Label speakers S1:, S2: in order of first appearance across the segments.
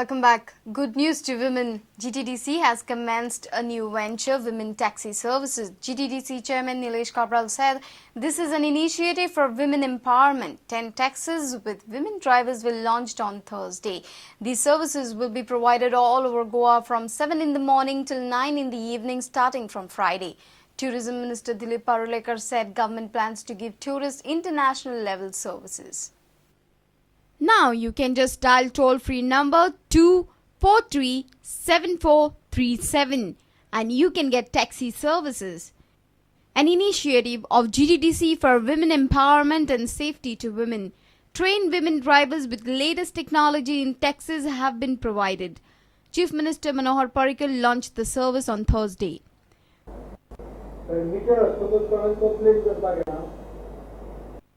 S1: Welcome back. Good news to women. GTDC has commenced a new venture, Women Taxi Services. GTDC Chairman Nilesh Cabral said this is an initiative for women empowerment. 10 taxis with women drivers will launched on Thursday. These services will be provided all over Goa from 7 in the morning till 9 in the evening starting from Friday. Tourism Minister Dilip Parulekar said government plans to give tourists international level services. Now you can just dial toll free number 2437437 and you can get taxi services. An initiative of GTDC for women empowerment and safety to women. Trained women drivers with latest technology in taxis have been provided. Chief Minister Manohar Parrikar launched the service on Thursday.
S2: Meter आसतकूच कोणाक complain करपाक येना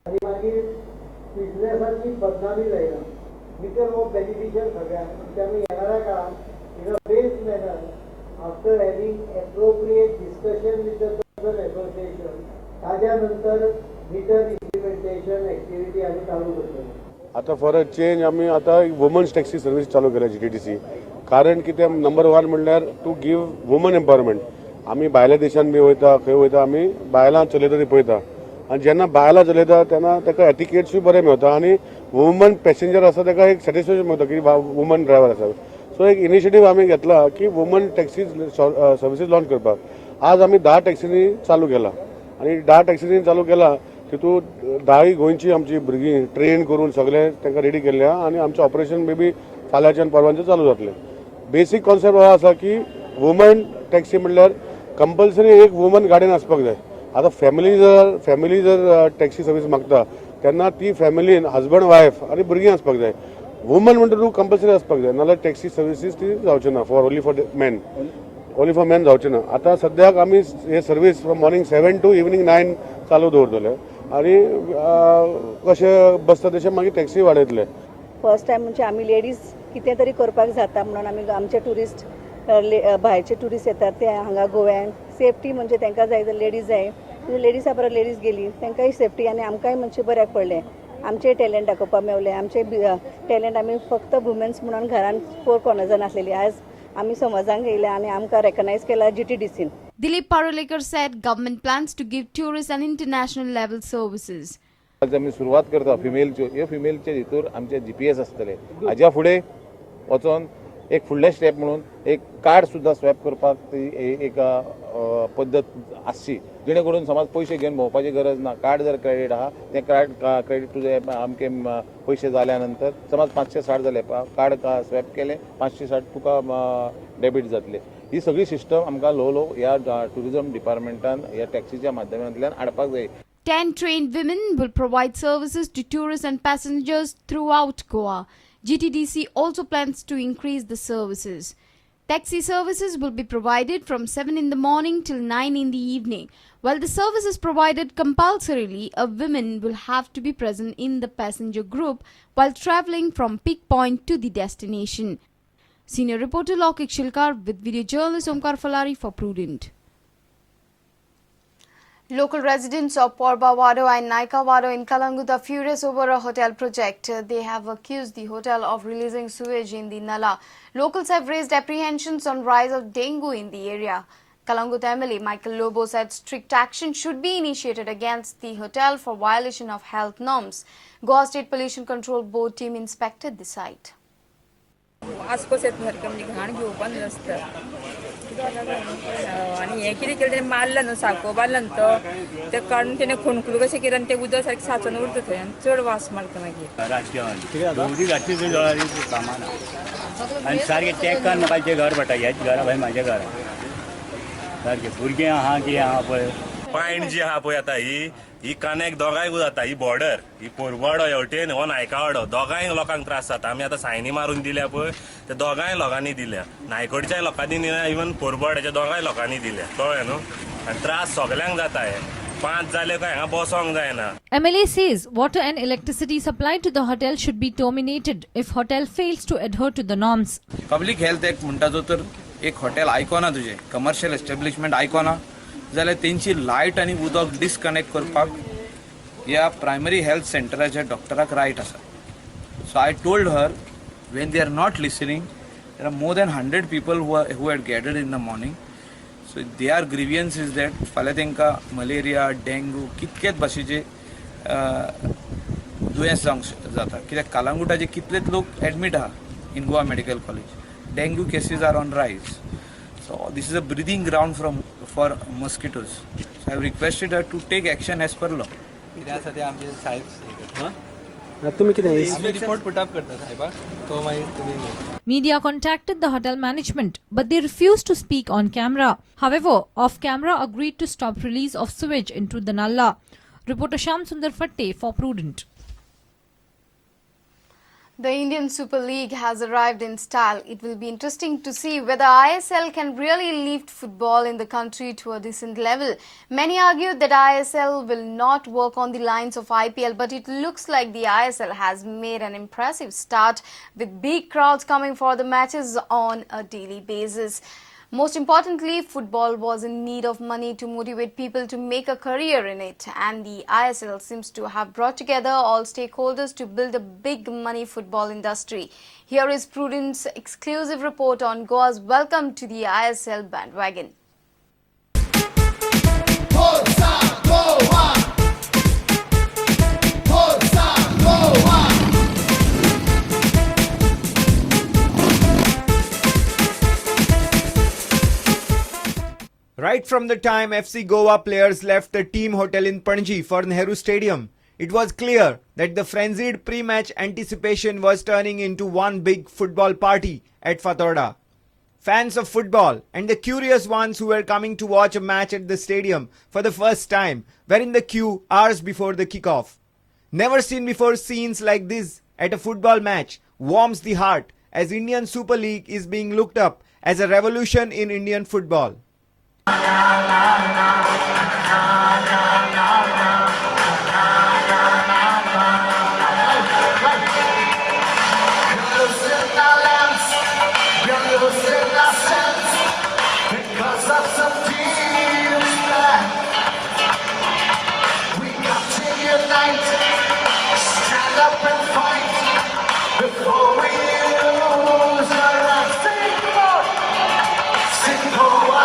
S2: आनी मागीर बिजनेसाची बदनामी जायना. Metre हो beneficial सगळ्यांक. त्यामुळे येणाऱ्या काळात in a phased manner, after having appropriate discussion with the concerned association, ताज्या नंतर मिटर इम्प्लिमेंटेशन एक्टिविटी आमी चालू करतले.
S3: आता फॉर अ चेंज आमी आतां वुमन्स टॅक्सी सर्वीस चालू केल्या जीटीडीसी. कारण कितें, नंबर वन म्हणल्यार टू गिव वुमन एम्पावरमेंट. आमी भायल्या देशान बी वयता, खंय वयता, आमी बायलां चलयता ती पळयता आनी जेन्ना बायलां चलयता तेन्ना ताका एटिकेट्सूय बरें मेवता आनी वुमन पॅसेंजर आसा ताका एक सॅटिस्फॅक्शन मेवता की वुमन ड्रायव्हर आसा. सो एक इनिशिएटीव आमी घेतला की वुमन टॅक्सी सर्विसीस लॉन्च करपाक. आज आमी 10 टॅक्सींनी चालू केला आनी 10 टॅक्सींनी चालू केला, तितूंत 10य गोंयची आमची भुरगीं ट्रेन करून सगळे तांकां रेडी केल्ले आहा आनी आमचें ऑपरेशन मे बी फाल्यांच्यान परवांचें चालू जातलें. बेसीक कॉन्सेप्ट हो आसा की वुमन टॅक्सी म्हणल्यार कंपल्सरी एक वुमन गाडयेन आसपाक जाय. आतां फॅमिली जर टॅक्सी सर्वीस मागता तेन्ना ती फॅमिलीन हजबंड, वायफ आनी भुरगीं आसपाक जाय. वुमन म्हणटा तूं कंपल्सरी आसपाक जाय, नाल्यार टॅक्सी सर्विसीस ती जावची ना. For only for men, only for men जावचे ना. आतां सद्याक आमी हे service from morning 7 to evening 9 चालू दवरतले आनी कशें बसता तशें मागीर टॅक्सी वाडयतले.
S4: फर्स्ट टायम म्हणजे आमी लेडीज कितें तरी करपाक जाता म्हणून आमी आमचे ट्युरिस्ट, भायरचे ट्युरिस्ट येतात ते हांगा गोव्यान सेफ्टी म्हणजे तांकां जाय जाल्यार लेडीज जाय. लेडिजा बरोबर लेडीज गेली, तांकांय सेफ्टी आनी आमकांय मातशें बऱ्याक पडलें. आमचें टॅलंट दाखोवपाक मेवलें. आमचें टॅलंट, आमी फक्त वुमेन्स म्हणून घरान फोर कॉर्नर्सान आसलेली, आयज आमी समाजांक येयले आनी आमकां रेकगनायज केला जीटीडीसीन.
S1: Dilip Parulekar said government plans to give tourists an international level services.
S5: आज आमी सुरवात करता फिमेलच्यो. ह्यो फिमेलचे हितूर आमचे जीपीएस आसतले. हाज्या फुडें वचोन एक फुडले स्टेप म्हणून एक कार्ड सुद्दां स्वॅप करपाक ती एक पद्दत आसची, जेणे करून समज पयशे घेवन भोंवपाची गरज ना. कार्ड जर क्रेडीट आहा, तें कार्ड क्रेडीट तुजें अमके पयशे जाल्या नंतर, समज 560 जाले, कार्ड स्वॅप केलें, 560 तुका डेबीट जातले. ही सगळी सिस्टम आमकां ल्हव ल्हव ह्या ट्युरिजम डिपार्टमेंटान ह्या टॅक्सीच्या माध्यमांतल्यान हाडपाक जाय.
S1: 10 trained women will provide services to tourists and passengers throughout Goa. GTDC also plans to increase the services. Taxi services will be provided from 7 in the morning till 9 in the evening. While the service is provided compulsorily, a woman will have to be present in the passenger group while traveling from pick point to the destination. Senior reporter Lokik Shilkar with video journalist Omkar Falari for Prudent. Local residents of Porbavado and Naikawado in Calangute are furious over a hotel project. They have accused the hotel of releasing sewage in the Nala. Locals have raised apprehensions on rise of dengue in the area. Calangute MLA Michael Lobo said strict action should be initiated against the hotel for violation of health norms. Goa State Pollution Control Board team inspected the site.
S6: वास कसो येता सारकें, म्हणजे घाण घेवपाक नासता. आनी हें कितें केलें तेणें, मारला न्हू साको, बांदला न्हू तो, तें काडून तेणें खोणकुलो कशें केलें आनी तें उदक सारकें साचून उरता थंय आनी चड वास मारता मागीर.
S7: रातचें दवरी घातली थंय जळारी कामां ना आनी सारकें तेंकान म्हाका जें घर पडटा. ह्याच घरा भायर म्हाजें घर आहा. सारकें भुरगीं आहा, कितें आहा पळय.
S8: पायण जी आहा पळय आतां, ही ही कनेक्ट दोगांयक जाता. ही बॉर्डर, ही पोरवाडो हेवटेन, हो नायकावाडो, दोगांय लोकांक त्रास जाता. आमी आतां सायनी मारून दिल्या पळय, ते दोगांय लोकांनी दिल्या, नायकोडच्याय लोकांनी दिल्या, इवन पोरवाड्याच्या दोगांय लोकांनी दिल्या, कळ्ळें न्हू? आनी त्रास सगल्यांक जाता. हे 5 जाले काय हांगा बसोंक जायना.
S9: MLA says water and electricity supply to the hotel should be terminated if hotel fails to adhere to the norms.
S10: Public health act म्हणटा, जो तर एक हॉटेल आयकोना तुजें, कमर्शियल एस्टेब्लिशमेंट आयकोना जाल्यार तेंची लायट आनी उदक डिसकनेक्ट करपाक ह्या प्रायमरी हेल्थ सेंटराच्या डॉक्टराक रायट आसा. So I told her When they are not listening, there are more than 100 people who had gathered in the morning. So their grievance is that फाल्यां तांकां malaria, dengue कितकेच भाशेचे दुयेंस जावंक जाता, कित्याक कालांगुटाचे कितलेच लोक एडमीट आहा in Goa Medical College. Dengue cases are on rise. So this is a breeding ground for mosquitoes. So I have requested her to take action as per law.
S11: कितें आसा तें आमचे साहेब
S12: तुमी कितें
S11: आमी रिपोर्ट पुट अप करता साहेबाक, तो मागीर तुमी
S9: Media contacted the hotel management, but they refused to speak on camera. However, off camera agreed to stop release of sewage into the Nallah. Reporter Sham Sundar Fatte for Prudent.
S1: The Indian Super League has arrived in style. It will be interesting to see whether ISL can really lift football in the country to a decent level. Many argue that ISL will not work on the lines of IPL, but it looks like the ISL has made an impressive start with big crowds coming for the matches on a daily basis. Most importantly, football was in need of money to motivate people to make a career in it, and the ISL seems to have brought together all stakeholders to build a big money football industry. Here is Prudent's exclusive report on Goa's welcome to the ISL bandwagon.
S13: Forza Goa! Forza Goa!
S14: Right from the time FC Goa players left the team hotel in Panaji for Nehru Stadium, it was clear that the frenzied pre-match anticipation was turning into one big football party at Fatorda. Fans of football and the curious ones who were coming to watch a match at the stadium for the first time were in the queue hours before the kickoff. Never seen before scenes like this at a football match warms the heart as Indian Super League is being looked up as a revolution in Indian football.
S13: Because of some teams plan. We got to unite, stand up and fight before we lose our lives. Sing Sing Goa,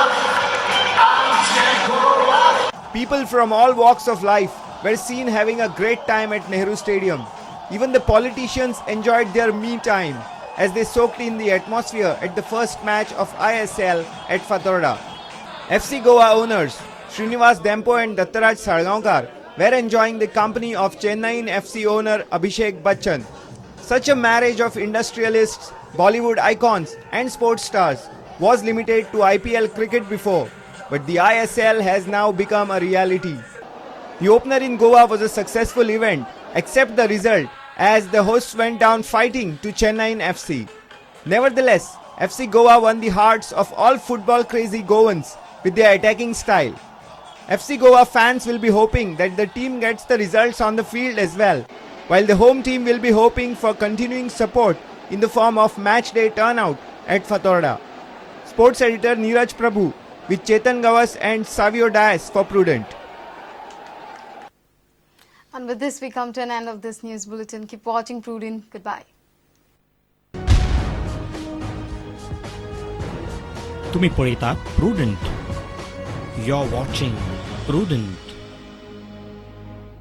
S13: Goa.
S14: People from all walks of life were seen having a great time at Nehru Stadium. Even the politicians enjoyed their me time as they soaked in the atmosphere at the first match of ISL at Fatorda. FC Goa owners Srinivas Dempo and Dattaraj Salgaonkar were enjoying the company of Chennai FC owner Abhishek Bachchan. Such a marriage of industrialists, Bollywood icons and sports stars was limited to IPL cricket before, but the ISL has now become a reality. The opener in Goa was a successful event, except the result, as the hosts went down fighting to Chennai FC. Nevertheless, FC Goa won the hearts of all football crazy Goans with their attacking style. FC Goa fans will be hoping that the team gets the results on the field as well, while the home team will be hoping for continuing support in the form of match day turnout at Fatorda. Sports editor Neeraj Prabhu with Chetan Gawas and Savio Dias for Prudent.
S1: And with this, we come to an end of this news bulletin. Keep watching Prudent. Goodbye.
S15: तुम्ही पळयतात Prudent. You are watching Prudent.